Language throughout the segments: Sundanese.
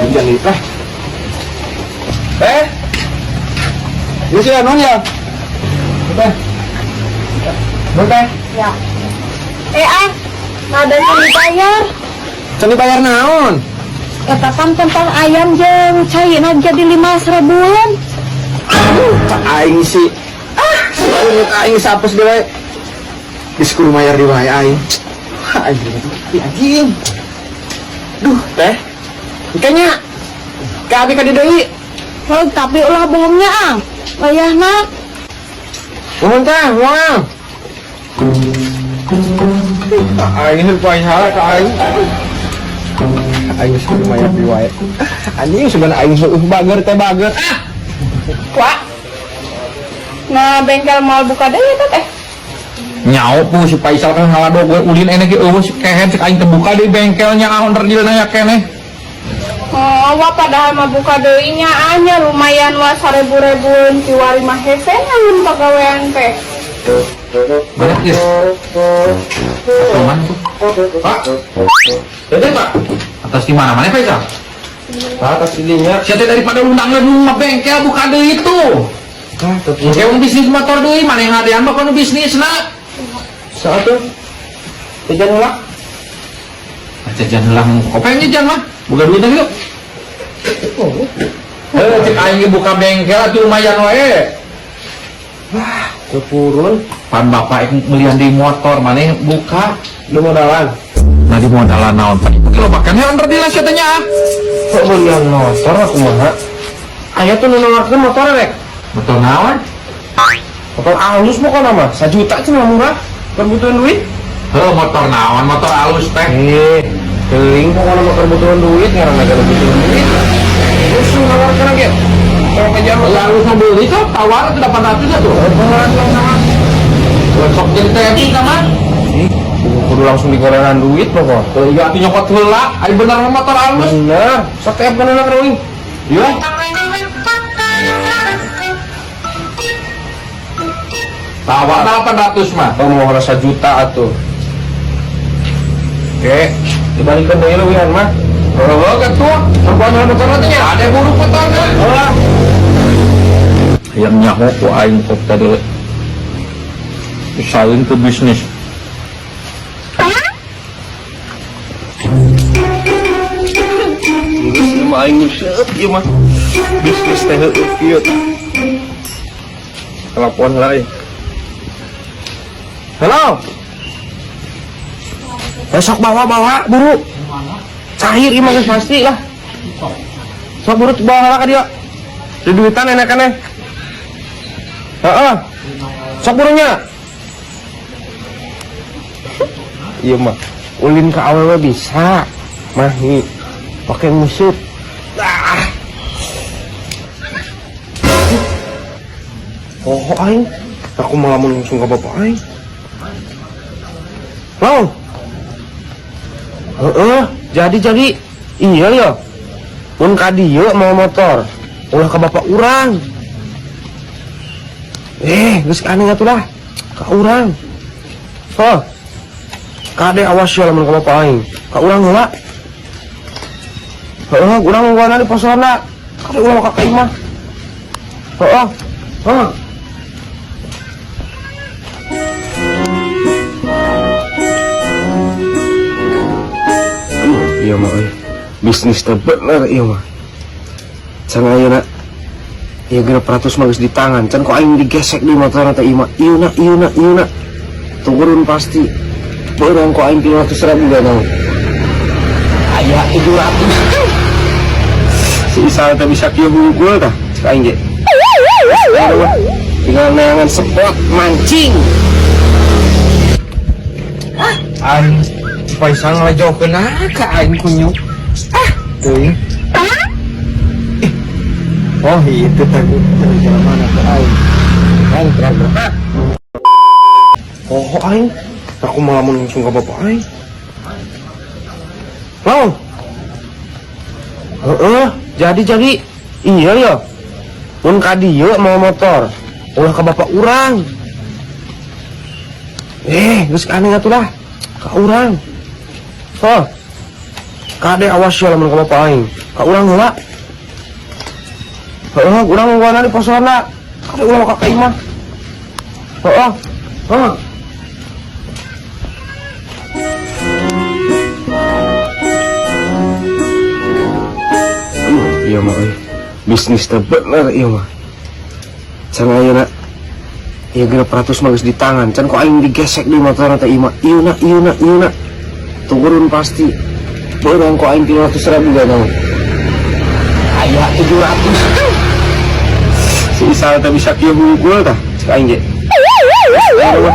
Jajan nih. Ah. Eh. Ya sih, non ya. Teh. Non teh. Ya. Eh ah, ada yang dibayar. Can dibayar naon? Eta kan tentang ayam jeung caina jadi 5 ribuan. Aing sih. Ah, unit aing sapes deui wae. Geus kudu mayar di wae aing. Aing anjing. Duh, teh. Kayaknya ka abi ka dieu deui. Oh, tapi ulah bohongnya ah. Wayahna. Nuhun teh, moal. Aing paling salah ka aing. Aing geus kudu mayar di wae. Anjing sebenarnya aing heueuh bager teh bager. Ah. Wah. Nah, bengkel mau buka deui eta teh. Nyaho pu si Faisal kan ngaladog we ulin enek ge eueuh si kehed cek aing teh buka deui bengkelnya ah onderdil nya keneh. Oh, wah padahal mah buka deui nya ah nya lumayan wah 1000 ribuan kiwari mah hese lamun pagawean teh. Banyak geus. Cuman tuh. Pak. Jajan, Pak. Atas di mana mana Faisal? Atas ininya. Sia teh daripada undang mah bengkel buka deui tuh. Ah, tapi Kayak bisnis motor deui mana yang ngadean mah kono bisnisna. Saat tuh. Jajan heula. Ah, jajan heula kopeng jajan mah. Boga duit yuk. Eh, cek aing ge buka bengkel atuh lumayan wae. Wah, kepurun. Pan bapak ek melian di motor maneh buka. Lu modalan. Nah di modalan naon pan ieu loba keneh onderdil sia teh nya ah. Kok belian motor aku mah? Aya tuh nu nawarkeun motor rek. Motor naon? Motor alus pokoknya mah. 1 juta cenah murah. Kebutuhan duit. Heuh motor naon motor alus teh. Eh, teuing pokoknya mah kebutuhan duit ngaranna ge kebutuhan duit. Terus nu nawarkeun lagi. Kalau kejar Heuh alus mah beli sok tawar teh 800 atuh. Pengeluaran sama. Sok jadi teh sama. Ih, kudu langsung digorengan duit pokoknya. Heuh ieu atuh nyokot heula, ari bener mah motor alus. Bener, sok teh bener euy. Iya. Tawar 800 mah. Oh, mau 1 juta atuh. Oke, dibalikeun deui leuwihan mah. Heuh atuh. Perempuan motor teh nya. Ada buruk motorna. Heeh. Yang nyaho ku aing kok tadi saling ke bisnis. Geus ieu mah aing seup ieu mah. Bisnis teh heueuh kieu. Telepon heula euy. Halo. Besok bawa-bawa buru. Cair ieu mah geus pasti lah. Sok buru bawa heula ka dieu. Di duitan enakan eh. Heeh. Sok burunya. Iya mah. Ulin ke awewe bisa. Mahi. Pakai musut. Ah. Oh, aing. Aku malah mau langsung ke bapak aing. Long. Heeh, jadi iya ya. Mun ka dieu mau motor. Ulah ke bapak urang. Eh, geus aneh atuh lah. Ka urang. Heuh. Kade awas ya lamun ka bapak aing. Ka urang heula. Heeh, urang nungguan di pos ronda. Kade ulah ka imah. Heeh. Heeh. Iya mah euy. Bisnis teh bener ieu mah. Can ayeuna ieu 600 mah geus di tangan. Can ku aing digesek di motor teh ieu mah. Ieu na, ieu na, ieu na. Turun pasti. Beurang ku aing 300 ribu gak tahu. Aya 700. Si Isal teh bisa kieu hungkul tah cek aing ge. Aduh, tinggal neangan spot mancing. Aing Faisal ngalajokeun ah ka aing kunyuk. Ah, teuing. Ih. Oh, itu tadi jalan mana ke aing. Aing terang. Oh, aing. Aku malah mau langsung ke bapak aing. Long. Heeh, jadi iya ya. Mun ka dieu mau motor. Ulah ke bapak urang. Eh, geus aneh atuh lah. Ka urang. Heuh. Kade awas ya lamun ka bapak aing. Ka urang heula. Heeh, urang nungguan di pos ronda. Kade ulah ka imah. Heeh. Heeh. Iya mah euy. Bisnis teh bener ieu mah. Can ayeuna ieu 600 mah geus di tangan, can ku aing digesek di motor teh ieu mah. Ieu na, ieu na, ieu na. Turun pasti. Beurang ku aing 300.000 gak tahu. Aya 700. Si Isal teh bisa kieu hungkul tah, cek aing ge. Aduh,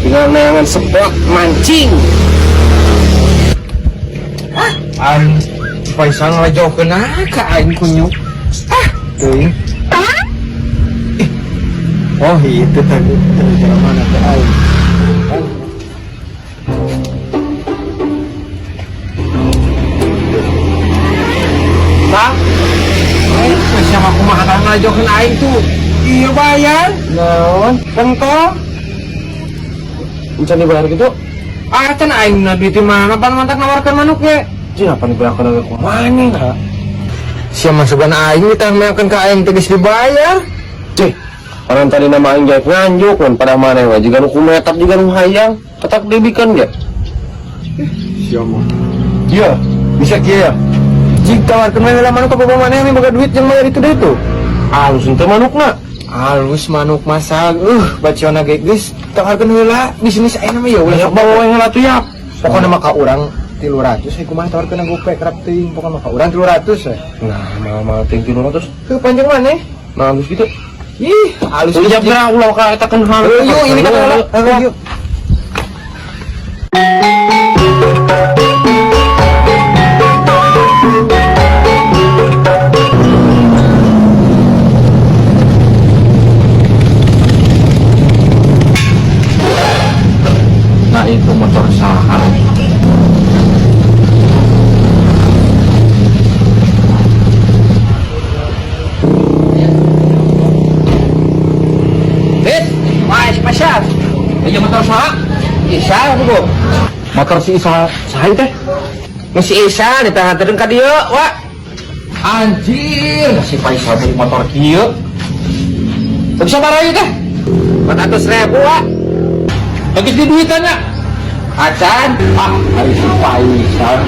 tinggal neangan spot mancing. Aing Faisal ngalajokeun ka aing kunyuk. Ah, teuing. Oh, itu tadi cara mana teh aing. Tah? Aing siapa kumaha tah ngalajokeun aing tuh? Iya bayar. Naon? Pentol. Encan dibayar gitu? Ah, can aing na duit di mana pan mantak nawarkeun manuk ge. Jeung apa dibayarkeun ge kumaha nih? Sia mah sugan aing ditangmekeun ka aing teh geus dibayar. Cih, orang tadi nama aing jaik nganjuk kan pada maneh we jiga nu kumetap jiga nu hayang, ketak dibikeun ge. Sia mah. Iya, bisa kieu ya. Jig tawarkeun we heula manuk ka bapak maneh nih boga duit jeung bayar itu deui tuh. Halus henteu manukna. Halus manuk masag. Baciona ge geus tawarkeun heula bisnis aing mah ya ulah Banyak bawa heula tuh ya. Pokona mah ka urang 300 we kumaha tawarkeun gope kerap teuing pokona mah ka urang 300 we. Nah, mal-mal teuing 300. Ke panjang maneh? Nah, halus gitu. Ih, halus Udah gerak ulah ka eta keun hal. Yuk, ini kan heula. Yuk. Nah itu motor saha. Bet, wah spesial. Iya motor saha? Isa bu. Motor si Isa saha teh? Si Isa ditahan ka dieu, wa. Anjir, si Faisal beli motor kieu. Teu bisa barayu teh. 400.000, wa. Bagus di duitannya. Acan. Ah, ari si Faisal.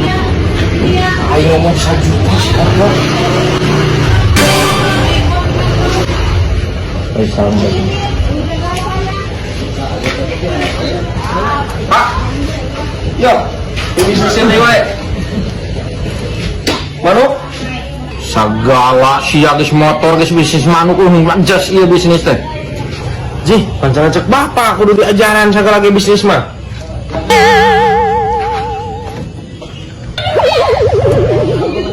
Aing ngomong 1 juta sekarang. Faisal enggak. Pak. Yo, bisnisnya deui wae. Manuk? Sagala sia geus motor geus bisnis manuk jas ieu bisnis teh. Jih, pancangan cek bapak kudu diajaran sagala ge bisnis mah.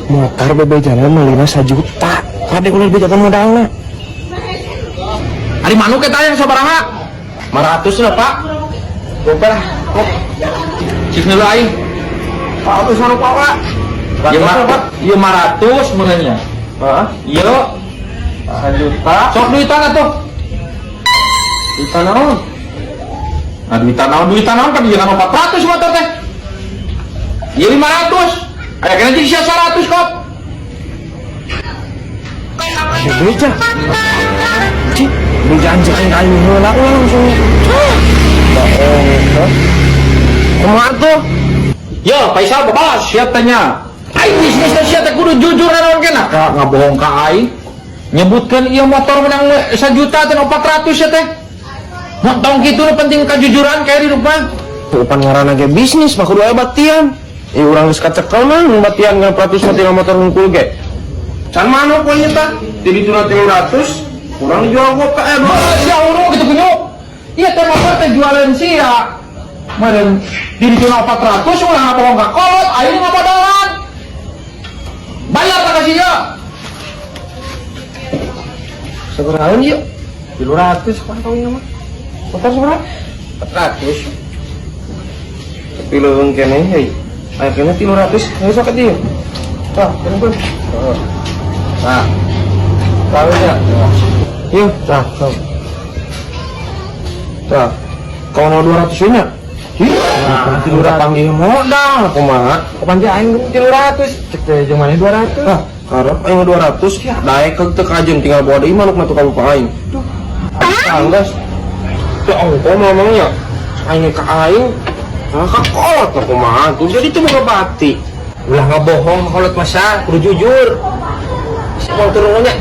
Motor bebejanan meulina 1 juta. Kade ulah bejakan modalna. Ari manuk eta yang sabaraha? 500 lah, Pak. Gope lah. Kok. Cik heula aing. Pak, alus manuk Pak, Pak. Ieu 500 meunanya. Heeh. Ieu 1 juta. Sok duitan atuh. Duitan naon? Nah, duitan naon kan ieu kan 400 motor teh. Ieu 500. Aya kena jeung sia 100 kop. Ada beja. Cik, bejaan cek aing aing heula ulah langsung. Bohong tuh. Kumaha tuh? Yo, Faisal bebas siap tanya. Aing bisnis teh sia teh kudu jujur naon kena ka ngabohong ka aing. Nyebutkeun ieu motor menang 1 juta teh 400 ya teh. Mun tong kitu nu penting kajujuran kayak di rumah. Tuh pan ngaranna ge bisnis mah kudu aya batian. Ieu urang geus kacekel mah batian 600 mah tina motor hungkul ge. Can manuk we ieu tah. Di dituna 300, kurang dijual gope Sia urang kitu kunyuk. Ieu teh motor teh jualan sia. Meureun di dituna 400 ulah ngabohong ka kolot, aing ngamodalan. Bayar tak kasih ya. Sabaraha ieu? 300 kan kawin mah. Motor sabaraha? 400. Tapi leuweung keneh heuy. Aya keneh 300, geus sok dieu. Tah, keneh pun. Heeh. Nah. Tahu ya? Ieu, tah, tah. Tah. Kau 200 nya? Ih, Udah panggil modal kumaha? Kapan teh aing 300, cek teh jeung maneh 200. Ah, karep aing 200 ya. Daek teu kajen tinggal bawa deui manuk mah tukang lupa aing. Duh. Anggas. Teu ongko mamangnya. Aing ka aing. Ah, ka kolot mah kumaha tuh. Jadi teu boga bati. Ulah ngabohong kolot masa, kudu jujur. Mau turun nya.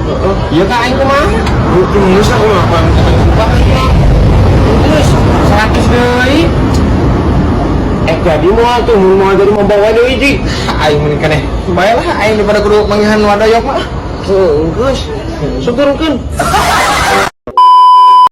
Heeh. Iya ka aing kumaha? Geus aku mah apa? Terus 100 deui. Eh jadi moal tuh mun moal jadi mau bawa deui ji. Aing mending keneh. Bae lah aing daripada kudu manggihan wadoyok mah. Heuh, geus. Sok turunkeun.